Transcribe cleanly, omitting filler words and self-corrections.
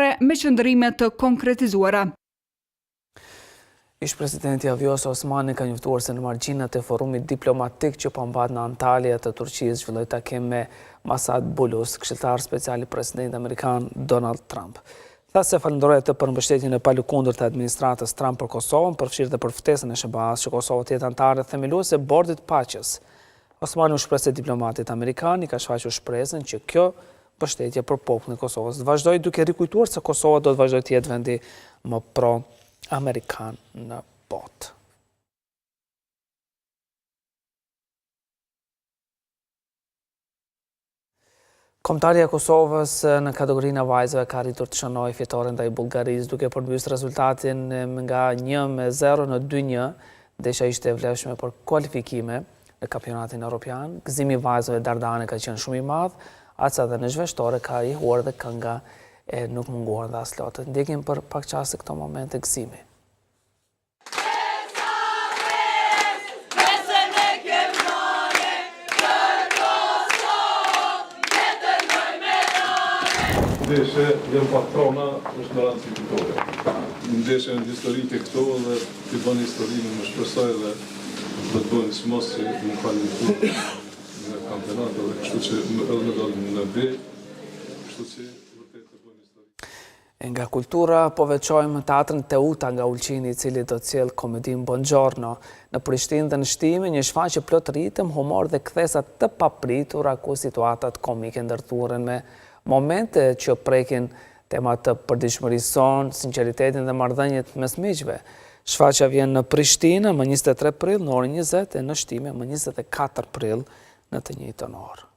shqiptare me qëndrime të konkretizuara. Ish-presidentja Vjosa Osmani ka njoftuar se në margjinat e forumit diplomatik që po mbahet në Antalya të Turqisë zhvilloi takim me Masad Bulus, këshilltar special i presidentit amerikan Donald Trump. Tha se falënderoi atë për mbështetjen e palëkundur të administratës Trump për Kosovën, përfshirë dhe për ftesën e SHBA-së që Kosova të jetë anëtare themeluese e Bordit të Paqes. Osmani u shpreh se diplomatit amerikan i ka shfaqur shpresën që kjo mbështetje për popullin e Kosovës të vazhdojë duke rikujtuar se Kosova do të vazhdojë të jetë vendi më pro-amerikan në botë. Kombëtarja e Kosovës në kategorinë e vajzave ka arritur të shënojë fitore ndaj Bullgarisë duke përmbysur rezultatin nga 1-0 në 2-1. Ndeshja ishte e vlefshme për kualifikime në kampionatin europian. Gëzimi i vajzave Dardane ka qenë shumë i madh, aq sa dhe në zhveshtore ka jehuar dhe kënga e nuk munguan dhe as lotët. Ndjekim për pak çaste këto momente gëzimi. Ndeshje, janë pak trona, është me rëndësi fitorja. Ndeshje janë historike këto dhe ti bën historinë, më shpresoj dhe do të bëjmë çmos që me kualifiku në kampionat edhe kështu që edhe me dalë në B, kështu që vërtet të bëjmë histori. E nga kultura po veçojmë teatrin Teuta nga Ulqini i cili do të sjellë komedinë Buongiorno në Prishtinë dhe në Shtime, një shfaqje plot ritëm, humor dhe kthesa të papritura ku situatat komike ndërthuren me momente që prekin Tema të përditshmërisë sonë, sinqeritetin dhe marrëdhëniet mes miqve. Shfaqja vjen në Prishtinë më 23 prill në orën 20 e në Shtime më 24 prill në të njëjtën orë.